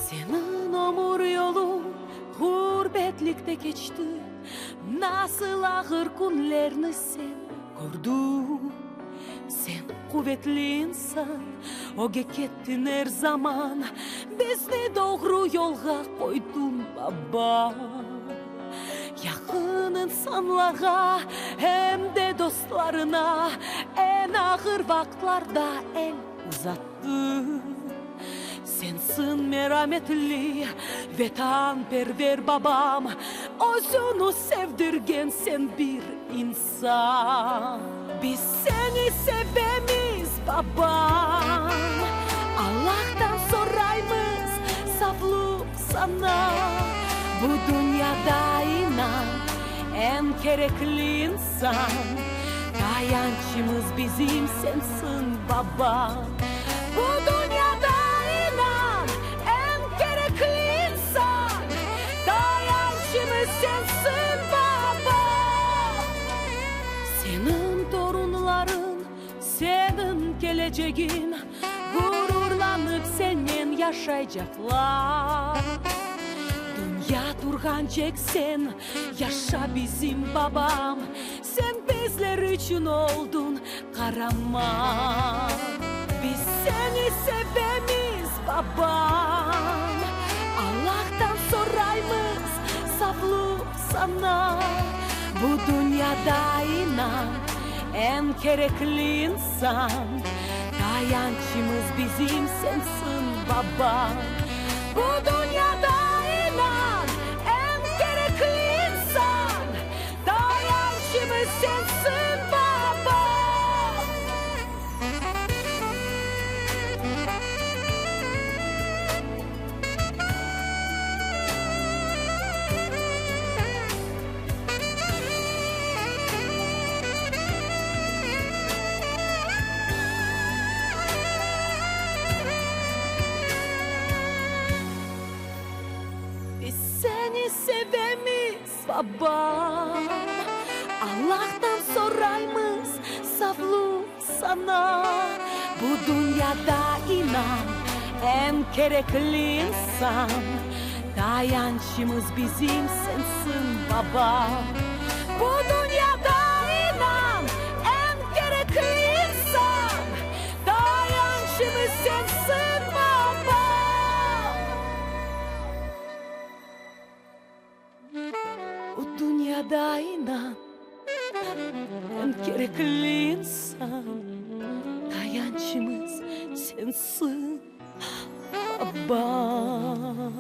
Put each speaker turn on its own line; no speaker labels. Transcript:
Seniñ ömür yoluñ ğurbetlikte keçti, Nasıl ağır künlerni sen kördiñ. Sen quvetli insan, ögge kettiñ er zaman, Bizni doğru yolğa qoydıñ, babam. Yaqın insanlarğa, em de dostlarına Eñ ağır vaqıtlarda el uzattıñ. Sensiñ merametli, vetanperver babam, Özüni sevdirgen sen bir insan. Biz seni sevemiz, babam, Allahtan soraymız savluq saña. Bu dünyada inan, eñ kerekli insan, Tayançımız bizim sensiñ, babam. Bu dünyada inan, eñ kerekli insan, Tayançımız sensiñ, babam. Seniñ torunlarıñ, seniñ kelecegiñ, Ğururlanıp sennen yaşaycaqlar. Dünya turğancek sen yaşa bizim babam, Sen bizler içün oldıñ qaraman. Biz seni sevemiz, babam, Allahtan soraymız savluq saña. Bu dünyada inan, eñ kerekli insan, Tayançımız bizim sensiñ, babam. Bu dünyada inan, eñ kerekli insan, Tayançımız sensiñ, babam. Biz seni sevemiz, babam, Allahtan soraymız savluq saña. Bu dünyada inan, eñ kerekli insan, Tayançımız bizim sensiñ, babam. Bu dünyada inan, eñ kerekli insan, Tayançımız sensiñ, babam. Bu dünyada inan, eñ kerekli insan, Tayançımız sensiñ, babam.